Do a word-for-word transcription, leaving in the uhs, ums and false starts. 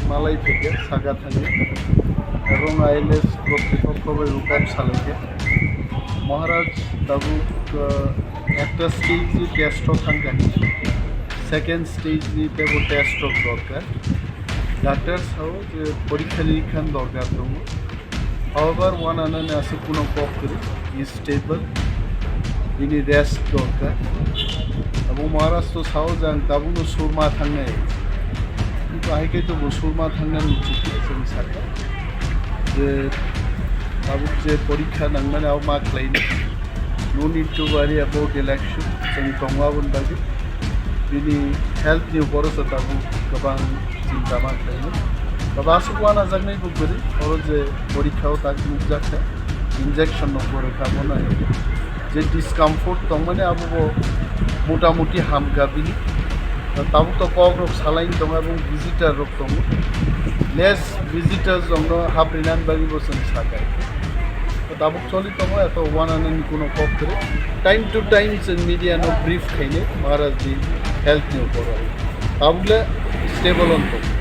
Malai phaikha, saka thangwi. Ebong I L S kortripokho bai bo kok salaikha. Maharaj tabuk, uh, ekta stage ni test o thangkha. Second stage ni teibo test rok dorkar. Doctor sao je porikha ni khan dorkar tongo. However, uananani aswk kuno kok kwrwi, is stable, bini rest dorkar. Abo Maharaj to sao je ang tabukno surma thangnai. Kintu hai khe to bo surma thangnani chukya chwng sakha je tabuk je porikha nangmani abo ma khlainai. No need to worry about election. Chwng tongo aboni bagwi. Bini health ni uporo se tabuk kwbang chinta ma khlainai. Tabo aswk uanajaknai bo kwrwi, oro je porikha o tak nukjakha, injection no kwrwi kha bono. Je discomfort tongmani abo bo motamuti hamkha bini. Tabuk to kok rok salaini tongo, ebong visitor rok tongo. Less visitors rok no haprinani bagwi bo chwng sakha. Tabuk choli tongo, eto uananani kuno kok kwrwi. Time to time chwng media no brief khainai Maharaj ni health ni uporo. Tabuk le stable on tongo.